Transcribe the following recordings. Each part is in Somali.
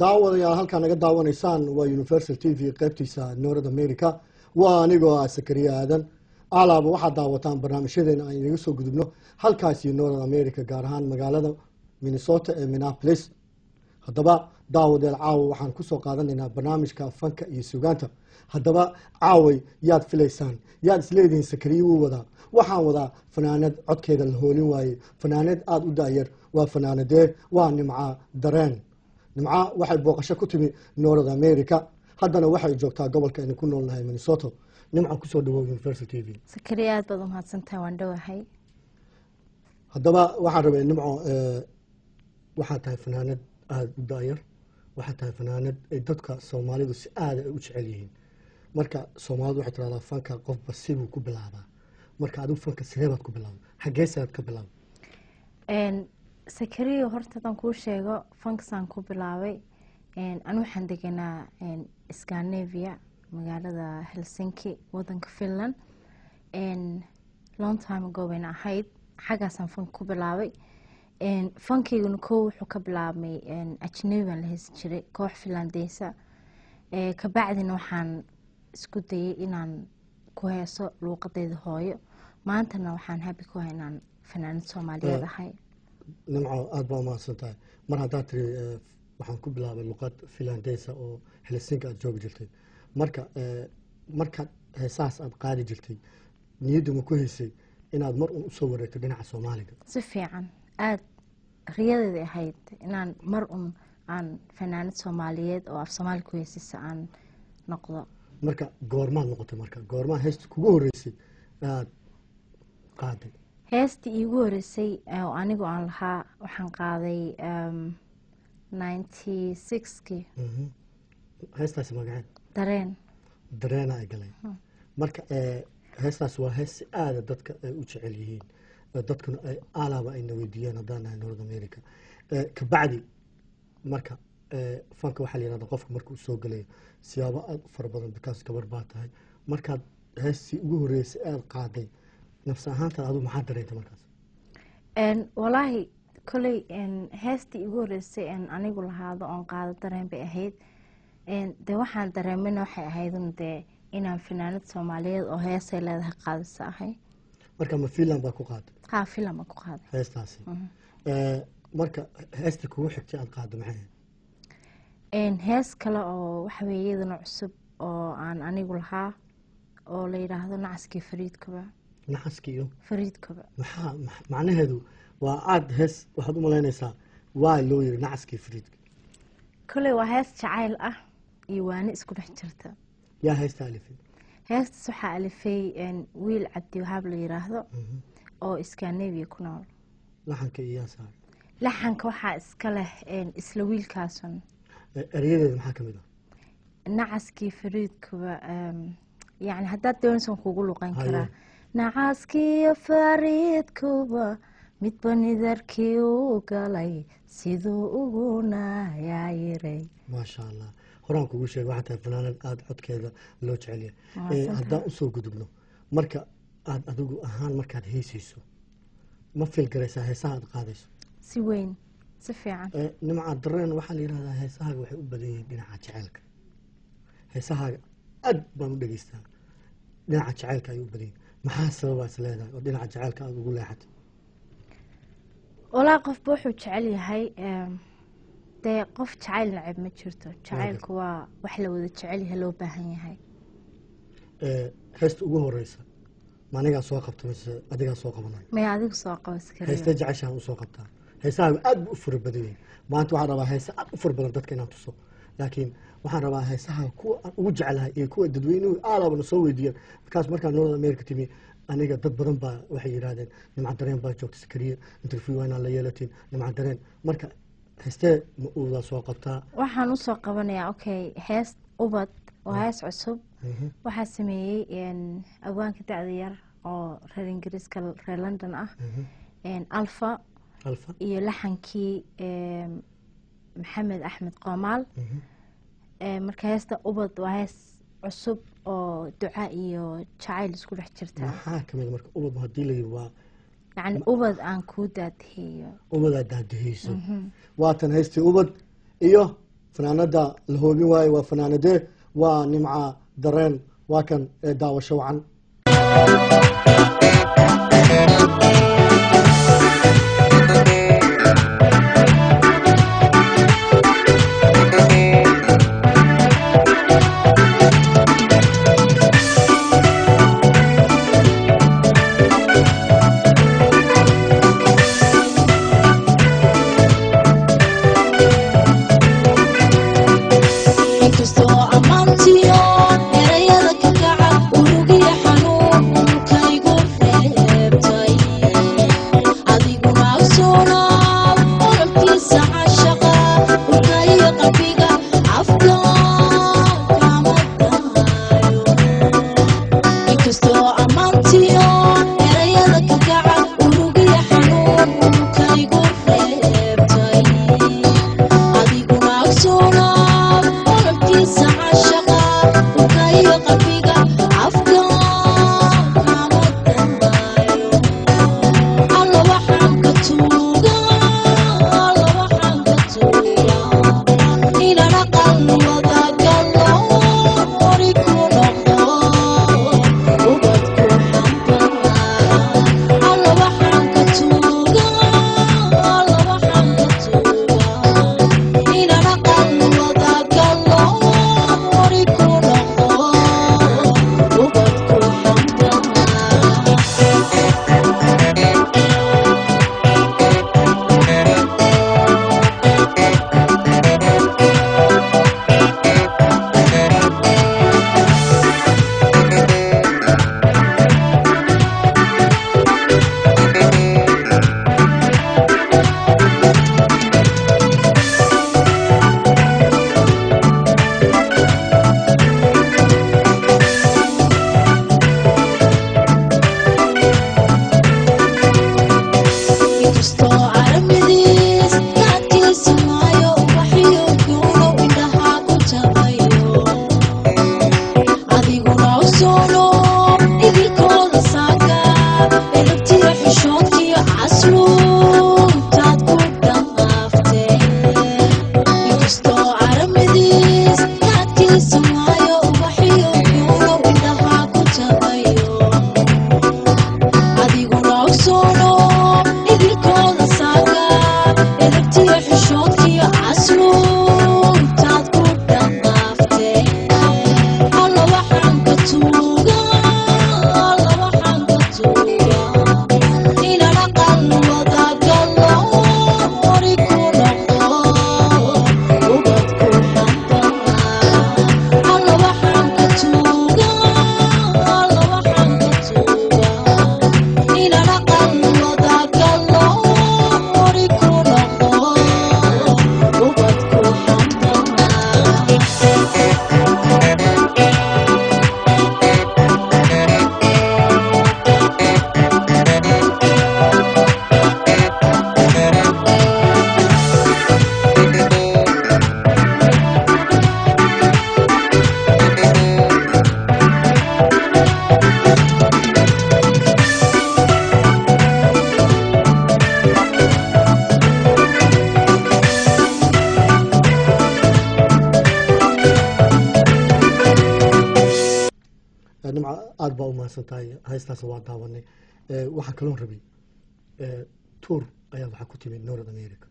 Daawadayaal, halkaa naga daawanaysaan waa Universal TV qeybtiisa North America. Waa anigoo ah Sakariya Aadan. Alaaba waxaad daawataan barnaamijyadeena aan inaga soo gudubno halkaasi North America, gaar ahaan magaalada Minnesota ee Minneapolis. Haddaba daawadeel, caawa waxaan kusoo qaadanaynaa barnaamijka fanka iyo sugaanta. Haddaba caaway yaad filaysaan, yaad isleedihiin Sakariye wuu wadaa? Waxaan wadaa fanaanad codkeeda la hoolin waayey, fanaanad aada u daayar. Waa fanaanadee? Waa Nimca Dareen. Nimca waxay booqasho ku timi North America, haddana waxay joogtaa gobolka aynu ku noolnahay, Minnesota. Nimca, kusoo dhawow Universal TV. Sakariya, aad baad umahadsantahay, waan dhowahay. Haddaba waxaan rabay, Nimco, waxaad tahay fanaanad aada u daayar, waxaad tahay fanaanad ay dadka Soomaalidu si aada ay u jecel yihiin. Marka Soomaalidu waxay tiraahdaa fanka qofba sibuu ku bilaabaa. Marka adigu fanka sidee baad ku bilaabay? Xaggeesaad ka bilaabay? Sakariya, horta haddaan kuu sheego fankasaan ku bilaabay, anu waxaan deganaa Scandinavia, magaalada Helsinki, wadanka Finland. Long time ago bayna ahayd, xaggaasaan fanka ku bilaabay. Fankayguna kow wuxuu ka bilaabmay ajnabi baan la heesi jiray, koox Finlandeysa. Kabacdina waxaan isku dayay inaan ku heeso luuqadeyda hooyo. Maantana waxaan happy ku ahay inaan fanaanad Soomaaliyeed ahay. Nimco, aada baa umahadsan tahay. Mar haddaad tiri waxaan ku bilaabay luqad Finlandeysa oo Helsinki aada joogi jirtay, marka markaad heesahaas aada qaadi jirtay, niyaddu ma ku haysay inaad mar un usoo wareegto dhinaca Soomaaliga? Si fiican, aada riyadeeda ahayd inaan mar un aan fanaanad Soomaaliyeed oo af Soomaali ku heesisa aan noqdo. Marka goormaad noqotay? Marka goormaa heesta kugu horreysay aad qaaday? Heestii iigu horeysay oo anigu aan lahaa waxaan qaaday 96-kii. Heestaasi magaceed? Dareen. Dareena ay galay. Marka heestaas waa hees si aada dadka ay u jecel yihiin, dadkuna ay alaaba ayna weydiiyaan haddaan nahay North America. Kabacdi marka fanka waxaa la yihahda qofka markuu soo gelayo siyaabo aada u fara badan, because gabar baa tahay. Markaad heestii ugu horreysay aada qaaday, nafsi ahaantaad adigu maxaa dareentay markaas? Walaahi koley heestii igu horeysay anigu lahaado oon qaado dareen bay ahayd. Dee waxaan dareemana waxay ahayd un dee inaan fanaanad Soomaaliyeed oo heesay leedahay qaadisa ahay. Marka ma Finland baa ku qaaday? Haa, Finland baan ku qaaday. Heestaasi. Marka heestii kugu xigtay aada qaaddo maxay ahayd? Hees kale oo waxa weeye iyaduna cusub oo aan anigu lahaa oo la yidhaahdo Nacaskii Fariidkuba. Nacaskii iyo Fariidkuba. Maxaa macnaheedu waa? Aada hees waxaad u malaynaysaa waa loo yiri Nacaskii Fariidka. Koley waa hees jacayl ah iyo waani isku dhex jirta. Yaa heesta alifay? Heestas waxaa alifay wiil Cabdiwahaab la yiraahdo oo Scandinavia ku nool. Laxanka iyo yaa saaray? Laxanka waxaa iska leh isla wiilkaasun. Erayadeeda maxaa ka mid ah? Nacaskii Fariidkuba, yani haddaad doonaysan kugu luqan karaa. Nacaskiyo fariidkuba midba nidarkii u galay siduu ugu nayaayiray. Maasha Allah, horaan kugu sheegay, waxaa tahay fanaanad aada codkeeda loo jecel yahay. Haddaan usoo gudubno, marka aada adigu ahaan markaad heesayso, ma feel garaysaa heesaha aad qaadayso? Si weyn, si fiican. Nimca Dareen, waxaa la yidhahdaa heesahaaga waxay u badan yihiin dhinaca jaceylka. Heesahaaga aad baan u dhegeystaa, dhinaca jaceylka ayay u badan yihiin. Maxaa sababaa is leedahay oo dhinaca jaceylka aada ugu leexatay? Walaa, qofba wuxuu jecel yahay. Dee qof jacayl nacab ma jirto. Jacaylku waa wax la wada jecel yahay, loo baahan yahay. Heesta ugu horeysa ma anigaa soo qabta mise adigaa soo qabanayo? Maya, adigu soo qabas. Heestee jeceshahan usoo qabtaa? Heesahaagu aad bu u fara badan yihiin. Maanta waxaan rabaa heese aad u fara badan dadka inaan tuso, laakiin waxaan rabaa heesaha kuwa aan ugu jeclahay iyo kuwa dadweynuhu aalaabana soo weydiiyeen. Markaas markaan North America timi, aniga dad badan baa waxay yidhahdeen Nimca Dareen baa joogta Sakariye, interview waa inaan la yeelatin Nimca Dareen. Marka heestee ma uudaa soo qabtaa? Waxaan usoo qabanayaa, okay, hees Ubad waa hees cusub. Waxaa sameeyey abwaanka da-da yar oo reer Ingiriiska, reer London ah, Alfa. Alfa. Iyo laxankii Maxamed Axmed Qoomaal. Marka heesta Ubad waa hees cusub oo duca iyo jacayl isku dhex jirta. Maxaa kamid marka Ubad haddii la yiri waa? Yacni ubad aan kuu daadiheeyo. Ubadaa daadihayso. Waatan haystii Ubad iyo Fanaanada la hoobin waayo waa fanaanadee? Waa Nimca Dareen. Waa kan ee daawasho wacan. Inkastoo ammaantiyo erayada ka kaca urugiya xanuun kaygu reebtay, adiguna ogsoonaaw ololkiisa cashaqa urkaiyo qalbiga afka kama daayo. Inkastoo ammaantiyo erayada ka kaca urugiya xanuun kaygu reebtay, adiguna ogsoonaaw ololkiisa cashaqa urkaiyo qalbiga afka kama daayo. Alla waxaan ka tuugaa, alla waxaan ka tuugaa inaan aqal wada galo, ori ku noqdo, ubad ku xambaa. Alla waxaan ka tuugaa, alla waxaan ka tuugaa inaan aqal wada galo, ori ku noqdo, ubad ku xambaa. Inkastoo caramidiis kaadkiisa maayo ubaxyo guulow indhaha ku jabayo, adiguna ogsoono idilkooda saaka edabtiyo xishoodkiyo casluubtaad ku dhaqaaftee. Inkastoo caramidiis kaadkiisa maayo ubaxyo guulow indhaha ku jabayo, adiguna ogsoono idilkooda saaka edabtiyo xishoodkiyo casluubtaad ku dhaqaaftee. Alla waxaan ka tuugaa, alla waxaan ka tuugaa inaan aqal wada galo, ori ku noqdo, ubad ku xambaa. Alla waxaan ka tuugaa, alla waxaan ka tuugaa inaan aqal wada galo, ori ku noqdo, ubad ku xambaa. Nimca, aada baa u mahadsan tahay. Heestaas waa daawanay. Waxaan kaloo rabay, tour ayaa waxaa ku timid North America,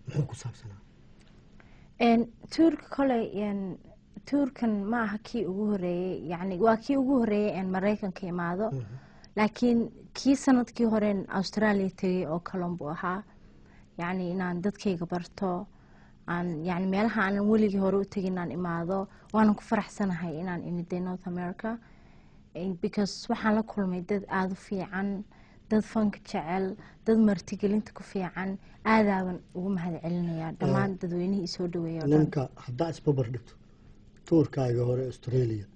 muxuu ku saabsanaa? Tourka koley, tourkan ma aha kii ugu horeeyey, yani waa kii ugu horeeyey een Maraykanka imaado, laakiin kii sanadkii horeen Australia tegay oo kalon buu ahaa. Yacni inaan dadkayga barto, aan yani meelaha aanan weligii hore u tegin inaan imaado. Waanan ku faraxsanahay inaan imiday North America, because waxaan la kulmay dad aada u fiican, dad fanka jecel, dad martigelinta ku fiican. Aadaaban ugu mahad celinayaa dhammaan dadweynihii isoo dhaweeya oo dhan. Ninka haddaa isbabar dhigto tourkaaga hore Australia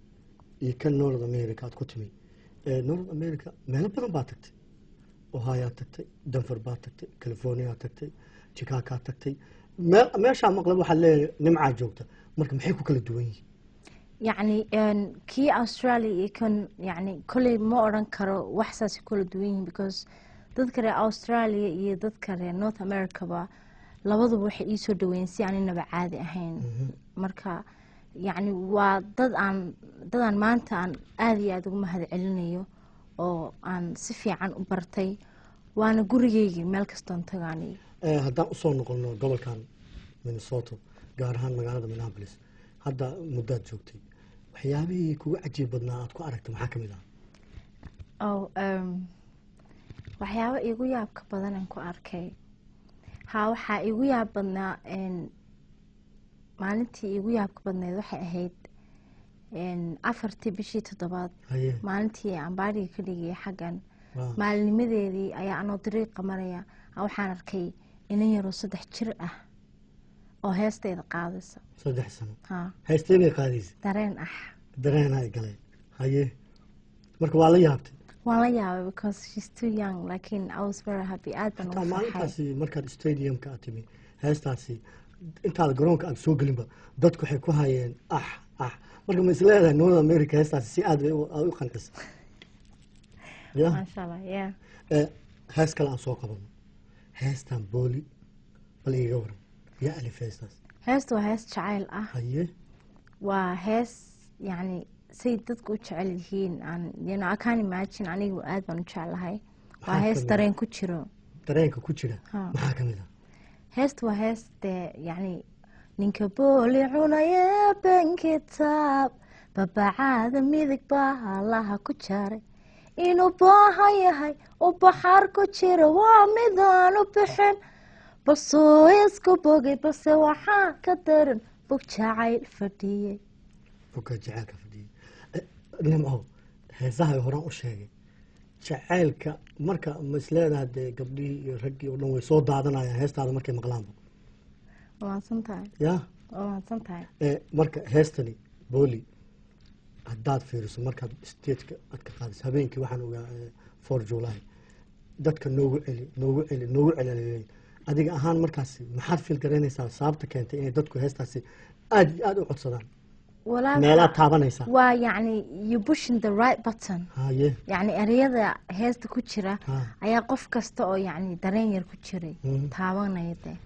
iyo kan North America aad ku timid, North America meelo badan baa tagtay. Ohioa tagtay, Denver baa tagtay, California tagtay, Chicago tagtay. Meeshaa maqlab waxaad leeyahay Nimcaa joogta. Marka maxay ku kala duwan yihiin? Yacni kii Australia iyo kan, yacni kolley ma odhan karo wax saasay kala duwan yihiin, because dadka reer Australia iyo dadka reer North Americaba Labaduba waxay ii soo dhaweeyeen si aan inaba caadi ahayn. Marka yacni waa dad aan maanta aan aada iyo aada ugu mahad celinayo oo aan si fiican u bartay, waana gurigeygii meel kastoon tago aniga. Haddaan usoo noqono gobolkan Minnesota, gaar ahaan magaalada Minneapolis, hadda muddaad joogtay, waxyaabihii kugu cajiib badnaa aad ku aragtay maxaa ka mid ah? Oh, waxyaabo iigu yaabka badan aan ku arkay, ha, waxaa iigu yaab badnaa, maalintii iigu yaabka badneyd waxay ahayd 4-tii bishii toddobaad, maalintii aan partyga ka dhigayay xaggan. Maalinimadeedii ayaa anoo dariiqa maraya waxaan arkay inan yaroo 3 jir ah oo heestayda qaadaysa. 3 sano? Ha. Heestee bay qaadaysa? Dareen ah. Dareen ay galeen. Haye, marka waa la yaabtay? Waan la yaabay because she's too young, laakiin I was very happy, aad baan Hataa ugu farxay. Maalintaasi markaad stadiumka aad timi, heestaasi intaad garoonka aad soo gelinba dadku waxay ku hayeen "ah ah". Marka ma isleedahay North America heestaasi si aad bay aad u qancisay ya? Maasha Allah, yeah. Hees kale aan soo qabano, heestan Booli, bal iiga waran, yaa alif heestaas? Heestu waa hees jacayl ah. Waa hees yacni say dadku u jecel yihiin aan I can't imagine. Anigu aad baan u jeclahay. Waa Maxaa hees ka mid ah? dareen ku jiro. Dareenka ku jira? Ha. Maxaa ka mid ah? Heestu waa hees dee yacni ninka booli cunaya benkitaab babacaada midig baa allaha ku jaray, inuu baahan yahay u baxaar ku jiro, waa midaan u bixin balsuu isku bogay, balse waxaa ka daran bog jacayl fadhiyey. Bogga jacaylka fadhiyey. Nimco, heesaha horaan u sheegay jacaylka, marka ma isleedahay dee gabdhihii iyo raggii oo dhan way soo daadanayaan heestaada markay maqlaanba? Waa mahadsan tahay. Ya. Waa mahadsan tahay. Marka heestani Booli haddaad fiiriso, markaad stageka aad ka qaadayso habeenkii, waxaan ogaa 4 July dadka "noogu celi, noogu celi, noogu celi" leeyihiin. Adiga ahaan markaasi maxaad feel garaynaysaa, sababta keentay inay dadku heestaasi aada iyo aada u codsadaan? Walaa. Meelaad taabanaysaa? Waa yacni you pushing the right button. Yacni ereyada heesta ku jira ayaa qof kasta oo yacni dareen yar ku jiray taabanaya dee.